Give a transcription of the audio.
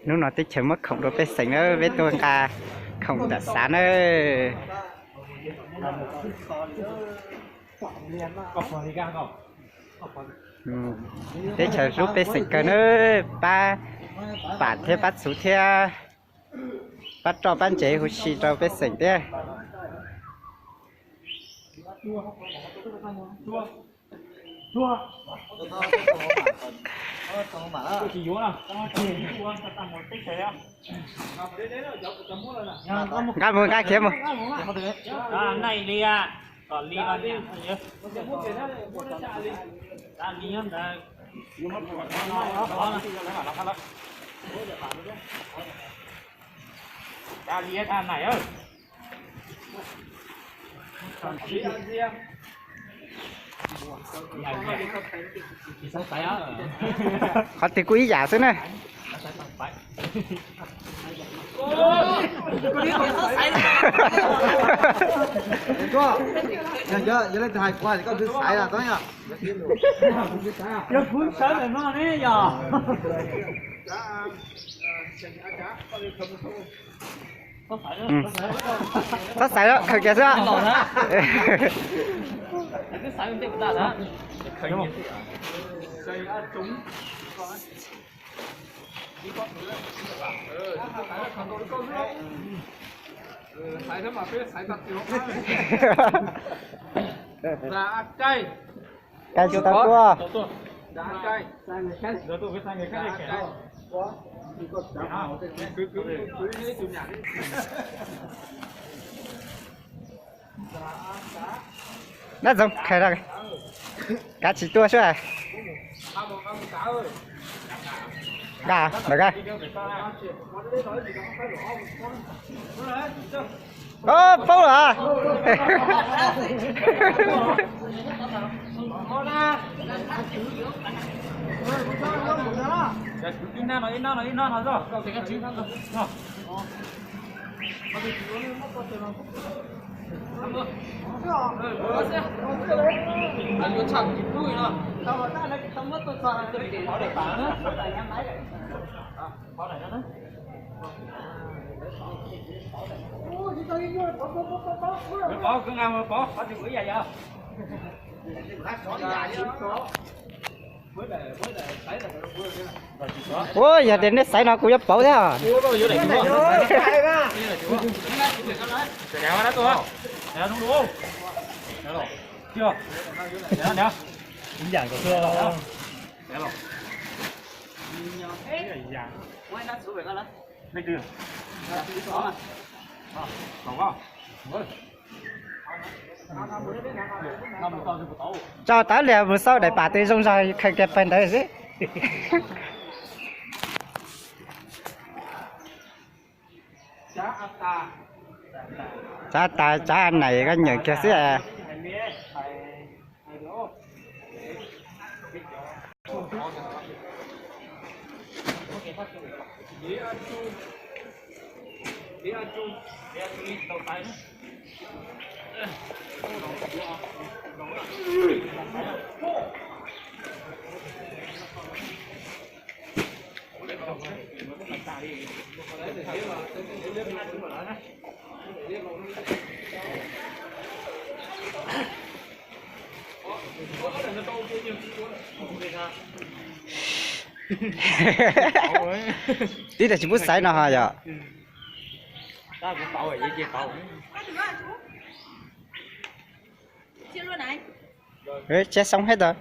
Hnub no teb chaws muab khoom rau pej xeem na, peb tuaj nqa khoom nram xav na. Teb chaws hlub pej xeem kawg na, pab pam thiab pab txhuv thiab pab roj pab ntsev huv si rau pej xeem thiab. Nqa mus nqa khiav mus. Qhov twg kuj ib yam xwb na. Yog leej twg hais kuv hais koj twb xaiv los tau yom. Yog kuv sawv ntawm no ne yog. Txhob xaiv lawm, khaws kiag xwb. Kais tsis tau tuaj. Nab Txoov, khaws, kav tsis tuaj xwb. Nqa, nqa. Paub lawm. Pov, kwv nqa mus pov, pov twg kuv ib yam yog. Ua, yog tias nej xaiv no kuv yuav pauv thiab. Tso tawv li mus xauj daim pam twg zoo zog khaws kiag pawg ntawd xwb. Tsav tas tsav nais koj nyeem kiag xwb. Tib tas tsis pub xaiv no ho yog. Tseb soob hab tau.